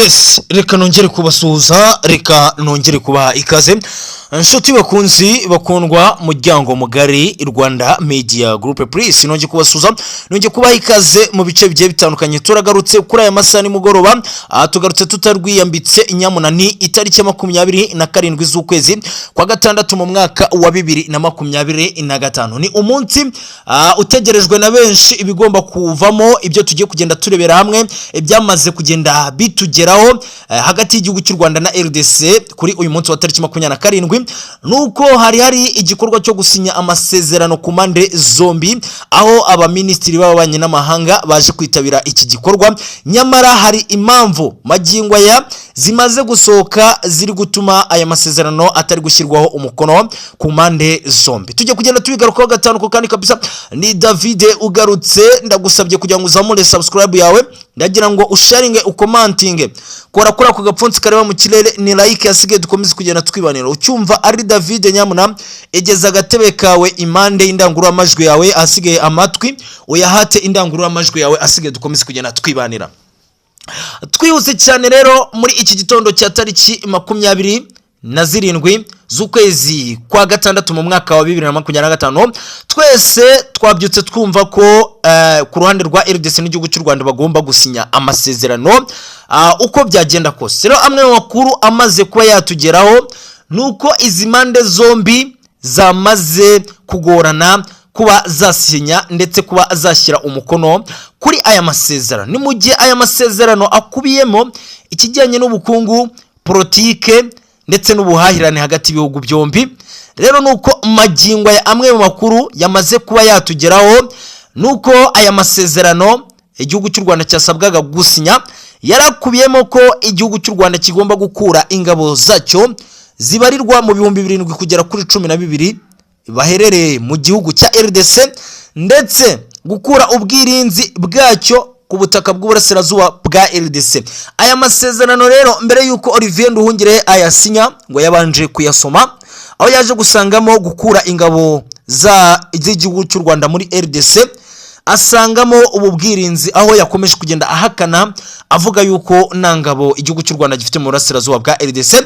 Yes, reka nongere kubasuhuza, reka nongere kubaha ikaze, inshuti bakunzi bakundwa, muryango mugari Rwanda Media Group. Please, nongeye kubasuhuza, nongeye kubaha ikaze mu bice bigiye bitandukanye. Turagarutse kuri aya masaha nimugoroba, tugarutse tutarwiyambitse inyamunani. Itariki ya 27 z'ukwezi kwa gatandatu mu mwaka wa 2025 ni umunsi utegerejwe na benshi. Ibigomba kuvamo, ibyo tugiye kugenda turebera hamwe, ibyamaze kugenda bitugeraho hagati y'igihugu cy'u Rwanda na RDC kuri uyu munsi wa tariki 27, nuko hari igikorwa cyo gusinya amasezerano ku mpande zombi, aho abaminisitiri b'ababanyi n'amahanga baje kwitabira iki gikorwa. Nyamara hari impamvu magingo aya zimaze gusohoka ziri gutuma aya masezerano atari gushyirwaho umukono ku mpande zombi. Tujye kugenda tubigarukaho gatanu ku kandi kabisa. Ni David ugarutse. Ndagusabye kugira ngo uzamure subscribe yawe, ndagira ngo usharinge, ukomantinge, kora kuri ako gapfunsi kareba mu kirere, ni like yasigaye, dukomeze kugenda twibanira. Ucyumva ari David nyamuna, egeza agatebe kawe impande y'indangururamajwi yawe, asigaye amatwi uyahate indangururamajwi yawe, asigaye dukomeze kugenda twibanira. Twihuse cyane rero, muri iki gitondo cya tariki 27 z'ukwezi kwa gatandatu mu mwaka wa 2025, twese twabyutse twumva ko ku ruhande rwa RDC n'igihugu cy'u Rwanda bagomba gusinya amasezerano uko byagenda kose. Rero amwe mu makuru amaze kuba yatugeraho ni uko izi mpande zombi zamaze kugorana kuba zasinya ndetse kuba zashyira umukono kuri aya masezerano. Ni mu gihe aya masezerano akubiyemo ikijyanye n'ubukungu, politike ndetse n'ubuhahirane hagati y'ibihugu byombi. Rero ni uko magingo aya amwe mu makuru yamaze kuba yatugeraho ni uko aya masezerano igihugu cy'u Rwanda cyasabwaga gusinya yarakubiyemo ko igihugu cy'u Rwanda kigomba gukura ingabo zacyo zibarirwa mu 7000 kugera kuri 12 baherereye mu gihugu cya RDC, ndetse gukura ubwirinzi bwacyo ku butaka bw'uburasirazuba bwa RDC. Aya masezerano rero, mbere y'uko Olivier Nduhungirehe ayasinya, ngo yabanje kuyasoma, aho yaje gusangamo gukura ingabo z'igihugu cy'u Rwanda muri RDC, asangamo ubu bwirinzi, aho yakomeje kugenda ahakana avuga yuko nta ngabo igihugu cy'u Rwanda gifite mu burasirazuba bwa RDC.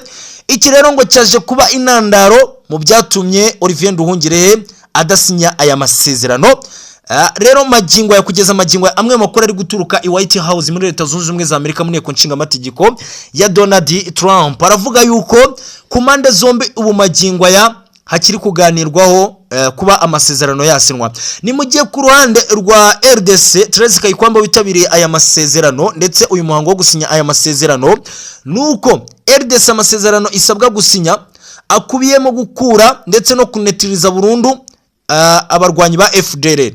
Iki rero ngo cyaje kuba intandaro mu byatumye Olivier Nduhungirehe adasinya aya masezerano. Rero magingo ya kugeza magingo aya, amwe mu makuru ari guturuka i White House muri Leta Zunze Ubumwe za Amerika, mu nteko nshingamategeko ya Donald Trump, aravuga yuko ku mpande zombi ubu magingo aya hakiri kuganirwaho kuba amasezerano yasinwa. Ni mu gihe ku ruhande rwa RDC, Therese Kayikwamba witabiriye aya masezerano ndetse uyu muhango wo gusinya aya masezerano, nuko RDC amasezerano isabwa gusinya akubiyemo gukura ndetse no kunetiriza burundu abarwanyi ba FDLR.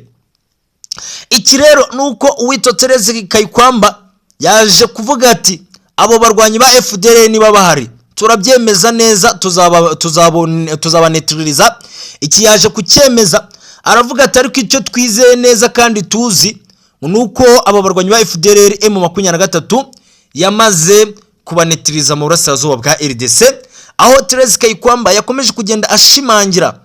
Iki rero ni uko uwitwa Therese Kayikwamba yaje kuvuga ati: "Abo barwanyi ba FDLR niba bahari, turabyemeza neza, tuzabanetiririza." Iki yaje kucyemeza, aravuga ati: "Ariko icyo twizeye neza kandi tuzi ni uko abo barwanyi ba FDLR M23 yamaze kubanetiriza mu burasirazuba bwa RDC." Aho Therese Kayikwamba yakomeje kugenda ashimangira,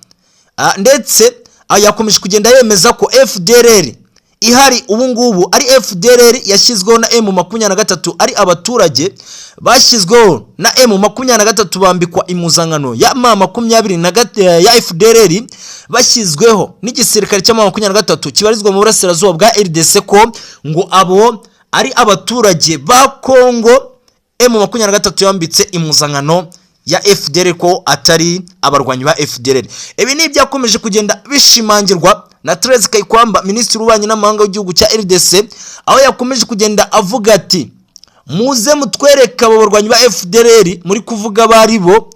ndetse yakomeje kugenda yemeza ko FDLR ihari ubu ngubu ari FDLR yashyizweho na M23, ari abaturage bashyizweho na M23, bambikwa impuzankano ya M makumyabiri na ya FDLR, bashyizweho n'igisirikare cya M23 kibarizwa mu burasirazuba bwa RDC, ko ngo abo ari abaturage ba Kongo M23 yambitse impuzankano ya FDLR, ko atari abarwanyi ba FDLR. Ibi ni ibyakomeje kugenda bishimangirwa na Therese Kayikwamba, minisitiri w'ububanyi n'amahanga w'igihugu cya RDC, aho yakomeje kugenda avuga ati: "Muze mutwereke abo barwanyi ba FDLR muri kuvuga bari bo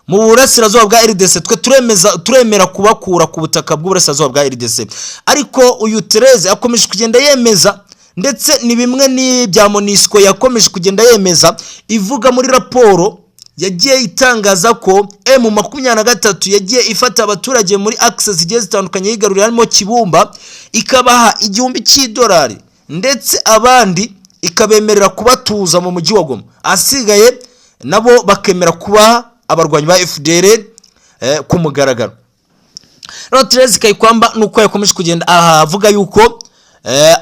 mu burasirazuba bwa RDC, twe turemeza, turemera kubakura ku butaka bw'uburasirazuba bwa RDC." Ariko uyu Therese akomeje kugenda yemeza, ndetse ni bimwe n'ibya MONUSCO yakomeje kugenda yemeza, ivuga muri raporo yagiye itangaza ko M23 yagiye ifata abaturage muri axe zigiye zitandukanye yigarurira, harimo Kibumba, ikabaha $1000, ndetse abandi ikabemerera kubatuza mu mujyi wa Goma, asigaye nabo bakemera kuba abarwanyi ba FDLR ku mugaragaro. Rero Therese Kayikwamba nuko yakomeje kugenda avuga yuko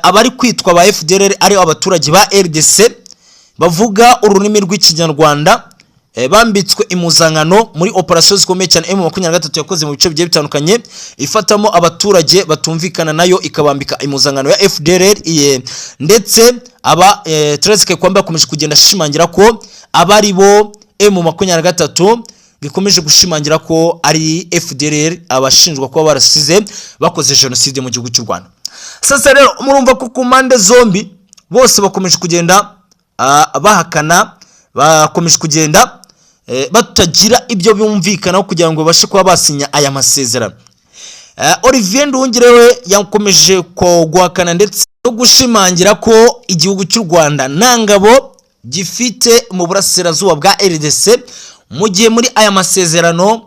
abari kwitwa ba FDLR ari abaturage ba RDC. bavuga ururimi rw'Ikinyarwanda bambitswe impuzankano muri operasiyo zikomeye cyane M23 yakoze mu bice bigiye bitandukanye, ifatamo abaturage batumvikana nayo ikabambika impuzankano ya FDLR. Ndetse aba Thérèse Kayikwamba yakomeje kugenda ashimangira ko aba ari bo M23 gikomeje gushimangira ko ari FDLR, abashinjwa kuba barasize bakoze jenoside mu gihugu cy'u Rwanda. Sasa rero murumva ko ku mpande zombi bose bakomeje kugenda bahakana, bakomeje kugenda batagira ibyo bumvikanaho kugira ngo babashe kuba basinya aya masezerano. Olivier Nduhungirehe we yakomeje guhakana ndetse no gushimangira ko igihugu cy'u Rwanda nta ngabo gifite mu burasirazuba bwa RDC, mu gihe muri aya masezerano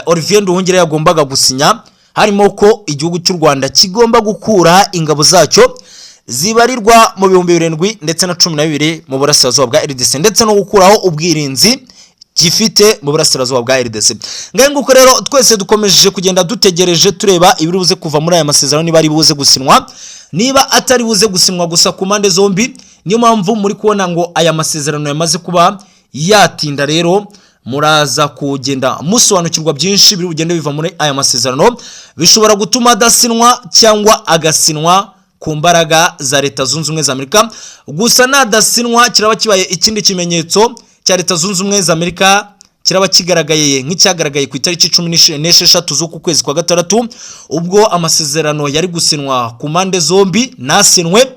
Olivier Nduhungirehe yagombaga gusinya harimo ko igihugu cy'u Rwanda kigomba gukura ingabo zacyo zibarirwa mu 7012 mu burasirazuba bwa RDC, ndetse no gukuraho ubwirinzi gifite mu burasirazuba bwa RDC. Ngahe nguko rero, twese dukomeje kugenda dutegereje tureba ibiri buze kuva muri aya masezerano, niba ari buze gusinwa, niba atari buze gusinwa. Gusa ku mpande zombi, niyo mpamvu muri kubona ngo aya masezerano yamaze kuba yatinda. Rero muraza kugenda musobanukirwa byinshi biri bugende biva muri aya masezerano, bishobora gutuma adasinwa cyangwa agasinwa ku mbaraga za Leta Zunze Ubumwe za Amerika. Gusa nadasinwa, kiraba kibaye ikindi kimenyetso cya Leta Zunze Ubumwe za Amerika, kiraba kigaragaye nk'icyagaragaye ku itariki 16 z'uku kwezi kwa gatandatu, ubwo amasezerano yari gusinwa ku mpande zombi ntasinwe.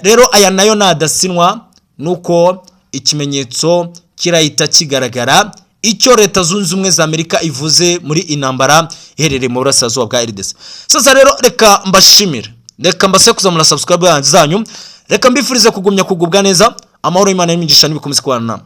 Rero aya nayo nadasinwa, nuko ikimenyetso kirahita kigaragara icyo Leta Zunze Ubumwe za Amerika ivuze muri intambara iherereye mu burasirazuba bwa RDC. Sasa rero reka mbashimire, reka mbaseke kuzamura subscribe zanyu, reka mbifurize kugumya kugubwa neza. Amahoro y'Imana n'imigisha n'ibikomeze kubana namwe.